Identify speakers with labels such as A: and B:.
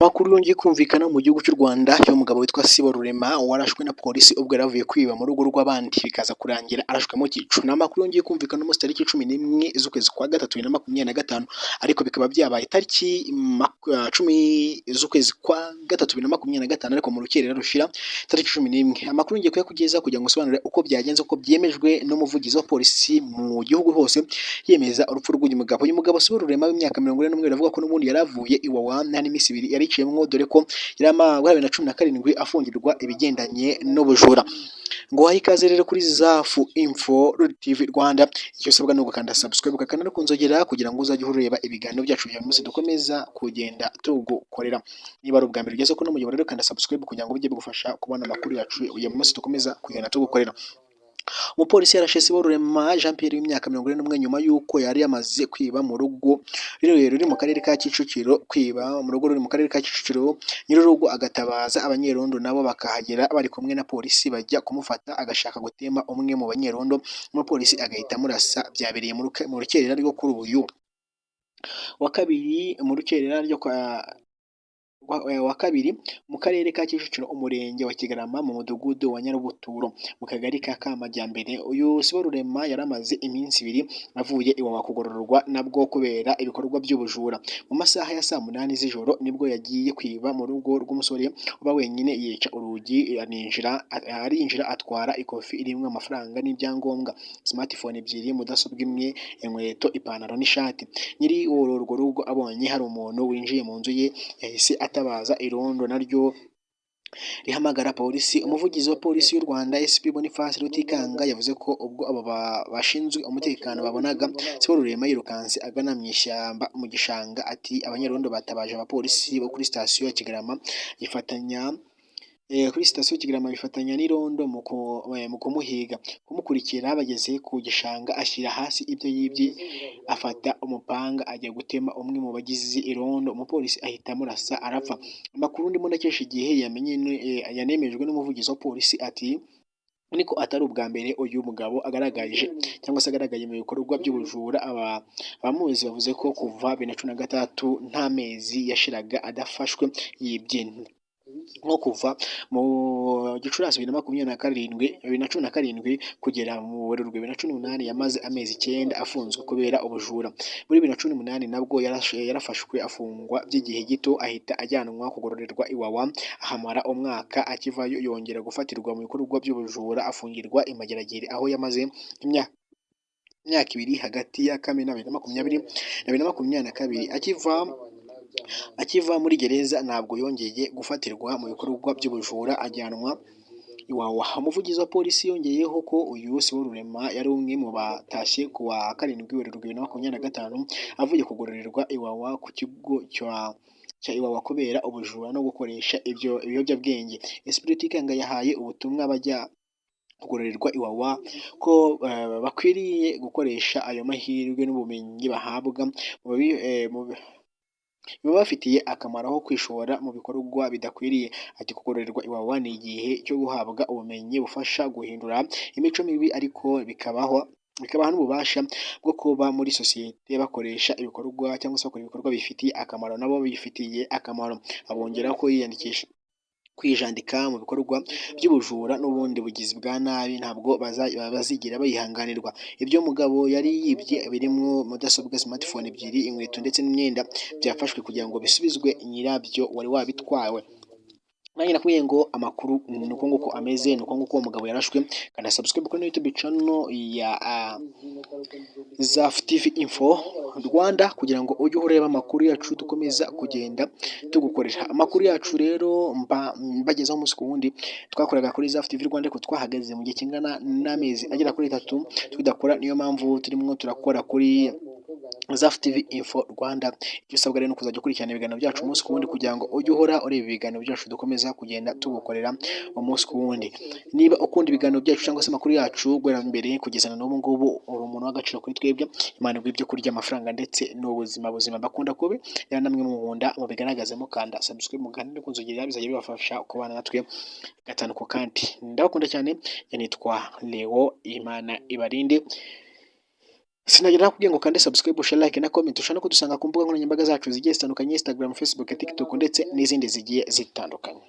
A: Amakuru yongeye kumvikana mu gihugu cy'u Rwanda y'umugabo witwa Siborurema warashwe na polisi ubwo yari avuye kwiba mu rugo rw'abandi, bikaza kurangira arashwe mu gico. Ni amakuru yongeye kumvikana umunsi tariki 11 z'ukwezi kwa gatatu 2025, ariko bikaba byabaye tariki 10 z'ukwezi kwa gatatu 2025, ariko mu rukerera rushira tariki 11. Amakuru ngiye kuyakugeza kugira ngo usobanure uko byagenze, uko byemejwe n'umuvugizi wa polisi mu gihugu hose, yemeza urupfu rw'uyu mugabo. Uyu mugabo Siborurema w'imyaka 41 avuga ko n'ubundi yari avuye Iwawa nta n'iminsi 2 yari iciyemwo, dore ko yari amaze 2017 afungirwa ibigendanye n'ubujura. Ngo wahe ikaze rero kuri Zafu Info TV Rwanda. Icyo usabwa ni ugukanda subscribe, ugakanda no kunzogera kugira ngo uzajye ureba ibiganiro byacu bya buri munsi dukomeza kugenda tugukorera. Niba ari ubwa mbere ugeze kuri uno muyoboro rero, kanda subscribe kugira ngo bijye bigufasha kubona amakuru yacu ya buri munsi dukomeza kugenda tugukorera. Umupolisi yarashe Siborurema Jean Pierre w'imyaka 41 nyuma y'uko yari yamaze kwiba mu rugo ruri mu karere ka Kicukiro, kwiba mu rugo ruri mu karere ka Kicukiro, nyir'urugo agatabaza abanyerondo, nabo bakahagera bari kumwe na polisi, bajya kumufata agashaka gutema umwe mu banyerondo, umupolisi agahita amurasa. Byabereye mu rukerera rwo kuri uyu wa kabiri, mu rukerera ryo kwa wa kabiri, mu karere ka Kicukiro, umurenge wa Kigarama, mu mudugudu wa Nyarubuturo, mu kagari ka Kamajyambere. Uyu Siborurema yari amaze iminsi 2 avuye Iwawa kugororwa nabwo kubera ibikorwa by'ubujura. Mu masaha ya saa 8 z'ijoro nibwo yagiye kwiba mu rugo rw'umusore uba wenyine, yica urugi arinjira, arinjira atwara ikofi irimo amafaranga n'ibyangombwa, smartphone ebyiri, mudasobwa imwe, inkweto, ipantaro n'ishati. Nyiri urwo rugo abonye hari umuntu winjiye mu nzu ye, yahise atabaza irondo, naryo rihamagara polisi. Umuvugizi wa polisi y'u Rwanda, SP Boniface Rutikanga, yavuze ko ubwo abo bashinzwe umutekano babonaga Siborurema yirukanse agana mu ishyamba, mu gishanga. Ati "Abanyerondo batabaje abapolisi bo kuri sitasiyo ya Kigarama yifatanya kuri sitasiyo Kigarama, bifatanya n'irondo mu kumuhiga, kumukurikira. Bageze ku gishanga ashyira hasi ibyo yibye, afata umupanga ajya gutema umwe mu bagize irondo, umupolisi ahita amurasa arapfa." Amakuru ndimo ndakesha Igihe yamenye yanemejwe n'umuvugizi wa polisi, ati niko atari ubwa mbere uyu mugabo agaragaje cyangwa se agaragaye mu bikorwa by'ubujura. Abamuzi bavuze ko kuva 2016 nta mezi yashiraga adafashwe yibye, nko kuva mu Gicurasi 2027, 2017 kugera mu Werurwe 2018 yamaze amezi 9 afunzwe kubera ubujura. Muri 2018 nabwo yarafashwe, afungwa by'igihe gito, ahita ajyanwa kugororerwa Iwawa, ahamara umwaka. Akivayo yongera gufatirwa mu bikorwa by'ubujura, afungirwa i Mageragere aho yamaze imyaka 2 hagati ya Kamena 2020 na 2022. Akiva muri gereza ntabwo yongeye gufatirwa mu bikorwa by'ubujura, ajyanwa Iwawa. Umuvugizi wa polisi yongeyeho ko uyu Siborurema yari umwe mu batashye ku wa 7 Werurwe 2025 avuye kugororerwa Iwawa, ku kigo cya Iwawa, kubera ubujura no gukoresha ibyo ibiyobyabwenge. SP Rutikanga yahaye ubutumwa bajya kugororerwa Iwawa ko bakwiriye gukoresha ayo mahirwe n'ubumenyi bahabwa mu bibafitiye akamaro aho kwishora mu bikorwa bidakwiriye. Ati "Kugororerwa Iwawa ni igihe cyo guhabwa ubumenyi bufasha guhindura imico mibi, ariko bikabaha n'ububasha bwo kuba muri sosiyete bakoresha ibikorwa cyangwa se bakora ibikorwa bifitiye akamaro nabo bifitiye akamaro." Abongera ko yiyandikisha kwijandika mu bikorwa by'ubujura n'ubundi bugizi bwa nabi ntabwo bazigera bayihanganirwa. Ibyo mugabo yari yibye birimo mudasobwa, smartphone ebyiri, inkweto ndetse n'imyenda byafashwe kugira ngo bisubizwe nyirabyo wari wabitwawe. Nanjye nakubwiye ngo amakuru ni uko nguko ameze, ni uko nguko uwo mugabo yarashwe. Kanda subscribe kuri YouTube channel ya Zafu TV Info Rwanda kugira ngo ujye ureba amakuru yacu dukomeza kugenda tugukorera. Amakuru yacu rero mba mbagezaho umunsi ku wundi. Twakoraga kuri Zafu TV Rwanda, ariko twahagaze mu gihe kingana n'amezi agera kuri 3 tudakora, niyo mpamvu turimo turakora kuri Zafu TV Info Rwanda. Icyo usabwa rero ni ukuzajya ukurikirana ibiganiro byacu umunsi ku wundi kugira ngo ujye uhora ureba ibiganiro byacu dukomeza kugenda tugukorera umunsi ku wundi. Niba ukunda ibiganiro byacu cyangwa se amakuru yacu guhera mbere kugeza na n'ubu ngubu, uri umuntu w'agaciro kuri twebwe. Imana iguhe ibyo kurya, amafaranga ndetse n'ubuzima buzima. Bakunda kubi rero, namwe mukunda mubigaragaze mukanda subscribe, mukanda no kunzogera, bizajya bibafasha kubana natwe gatanu ku kandi. Ndabakunda cyane, nitwa Leo, Imana ibarinde. Sinagira nakubwiye ngo kandi subscribe, share, like na comment. Ushobora no kudusanga ku mbuga nkoranyambaga zacu zigiye zitandukanye: Instagram, Facebook, TikTok ndetse n'izindi zigiye zitandukanye.